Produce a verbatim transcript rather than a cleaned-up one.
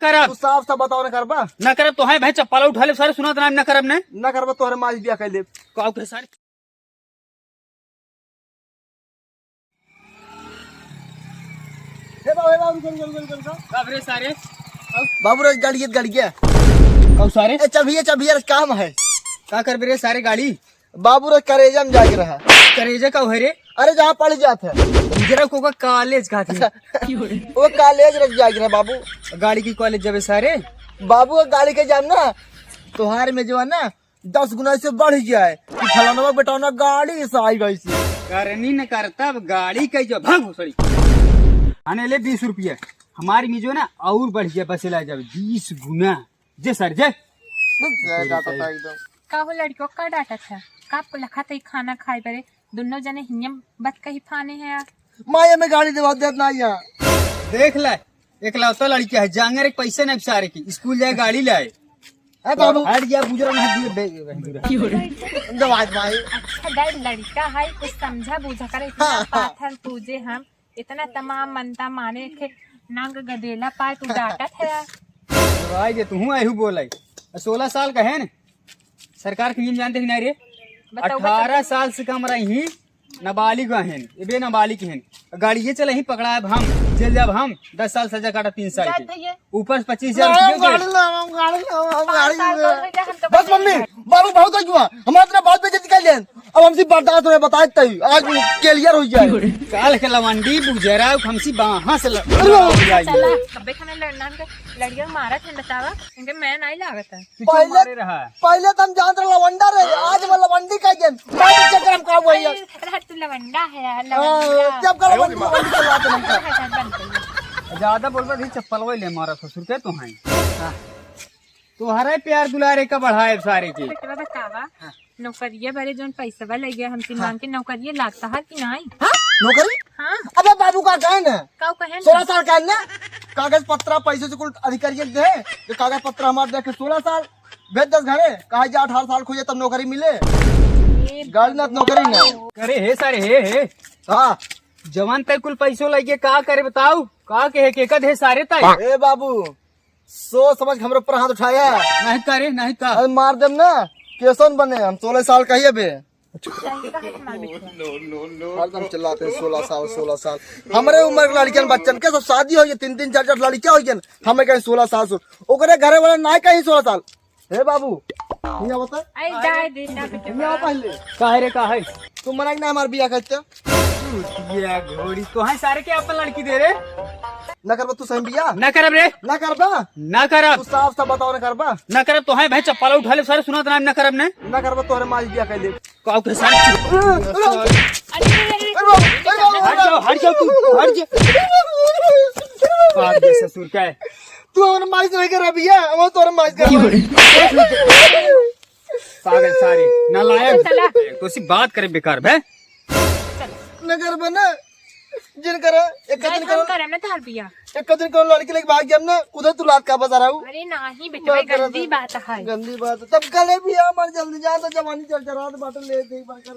करब। तू साफ साफ बताओ, ना करबा? ना करब तो है भाई, चप्पल उठा ले सारे, सुना तो ना, ना करब ने। ना करबा, तोहरे माई बिया कर ले। काऊ के सारे। हे बाबू, हे बाबू, रुको, रुको, रुको, रुको, रुको। का रे सारे? बाबू रे, गाड़ी है, गाड़ी है। काऊ सारे? ए, चल भैया, चल भैया, काम है। का करबे रे सारे गाड़ी? बाबू रे, करेजा में जाके रहा। करेजा का है रे? अरे, जहाँ पढ़ जात है। जरा को का कॉलेज का थी। वो कॉलेज रख जाके रहा बाबू। गाड़ी की कॉलेज जाबे सारे? बाबू, गाड़ी के जाम ना, तोहार में जो है ना, दस गुना से बढ़ जाए कि फलानवा बेटौना गाड़ी से आई गई से। करनी न करता, अब गाड़ी कई जो भाग भोसड़ी। आने ले बीस रुपया, हमारी में जो ना और बढ़ गया, बसे ला जावे बीस गुना। जे सर जे। जा, जा, जा, जा, एकदम। का हो लड़कियों का डांटत है? का आपको लखा तई खाना खाए बरे? दोनों जने हियम बत कही फाने हैं यार। माया में गाड़ी देवा देत ना यहाँ। देख ले, एकलौता लड़किया है, जांगर एक पैसे नहीं सारे की, स्कूल जाए गाड़ी लाए। ए बाबू। हट गया, बुजरा ना दिए बे-, बे-, बे-, दवाई, दवाई। अच्छा, डैड लड़का है, कुछ समझा बूझा करे, इतना हाँ, हाँ। पाथर पूजे हम, इतना तमाम मनता माने के नांग गदेला पाए, तू डांटत है यार। दवाई जे तू आयु बोलाई, सोलह साल का है न, सरकार के नियम जानते कि नहीं रे? बताओ, बताओ। अठारह साल से कम रही, नाबालिग हन, ये बे नाबालिग हन। गाड़ी ये चले ही पकड़ाएब हम, जेल जाब हम, दस साल सजा काटा, तीन साल जात के। है ये। ऊपर से पच्चीस हजार ना, रुपये हम गाड़ी दे। ना, हम गाड़ी ना, हम पाँच गाड़ी साल ना। का हो गया, हम तो बस बच्चे मम्मी, हैं। बाबू बहुत हो गया, हमारे इतना बात बेइज्जती कर लेन। अब हमसे बर्दाश्त हो रहा, बताए तई, आज clear हो जाए। काल के लवंडी बुजरा, हमसे बाहाँ से ल-, अरे बाबा। हो जाए। चला, कब्बे खाने लड़ना, इनके लड़िया मारा थे, बतावा, इनके मैं नहीं लागत है। तू क्यों पहले, मारे रहा? पहले तो हम जानत रहे लवंडा रे, आज वो लवंडी का जन। मैं तो चक्कर हम का हुआ यार। अरे, तू लवंडा है यार, हाँ, लवंडा। जब का लवंडी, लवंडी चला तो हम का। हाँ, हाँ, बंद कर। ज्यादा बोलबा नहीं, चप्पल वही ले मारा ससुर के तो हैं। हाँ। तोहरे प्यार दुलारे का बढ़ाए सारे के। बेटवा बतावा, हाँ। नौकरिया बारे जौन पैसवा लगे हमसे हाँ। मांग के नौकरिया लागता है कि नहीं? हाँ? नौकरी? हाँ। अबे बाबू का कहे ना? का कहे ना? सोलह साल का है ना? कागज पत्रा पैसे से कुल अधिकारी दे, ये कागज पत्रा हमारे देखे सोलह साल, भेज दस घरे, कहा जा अठारह साल खोजे तब नौकरी मिले। ए गाड़ी ना नौकरी ना। अरे हे सारे, हे, हे। हाँ। जवान तय कुल पैसो लगे, का करे बताऊ? का कहे के कद हे सारे तय? ए बाबू, सोच समझ के हमरे ऊपर हाथ उठाया। नहीं करे, नहीं का। अरे मार देम ना, केसन बने, हम सोलह साल का ही अबे। सही कहा तुम्हारे बेटवा। हरदम चिल्लाते हैं, "सोलह साल, सोलह साल।" हमरे उम्र के लड़कियन बच्चन के सब शादी हो गई, तीन तीन चार चार लड़कियां हो गई, हमें कहीं सोलह साल, सो ओकरे घरे वाले ना कहीं सोलह साल। हे बाबू, नहीं आवता? अरे जाए दे ना बेटवा। नहीं आवा पहले। काहे रे, काहे? तू मना के ना हमार बिया करते। ये घोड़ी तो है सारे के अपन लड़की दे रे। ना करबा तू सही बिया? ना करब रे। ना करबा? ना करब। तू साफ साफ बताओ ना करबा? ना करब तो है भाई, चप्पल उठा ले सारे, सुना तो ना, ना करब ने। ना करबा तोहरे माई बिया कर ले। काऊ के साथ। अरे, अरे, अरे, अरे, अरे, बाबू, अरे, बाबू, हट जाओ, हट जाओ तू, हट जा। पागल ससुर का है। तू हमरे माई से नहीं कर रहा भैया, वो तो हमरे माई से कर रहा है। पागल सारी, नालायक। चला। तो सी बात करे बेकार बे। नगर बना, जिन करा, एक दिन करो। करे ना तार बिया। एक दिन करो लड़की लेके भाग गया ना, उधर तू लात का बजा रहा हूँ। अरे नहीं बेटा, भाई, गंदी बात है। गंदी बात है। तब कले भी हमारे जल्दी जा, तो जवानी चल चल रात बात ले दे बात कर।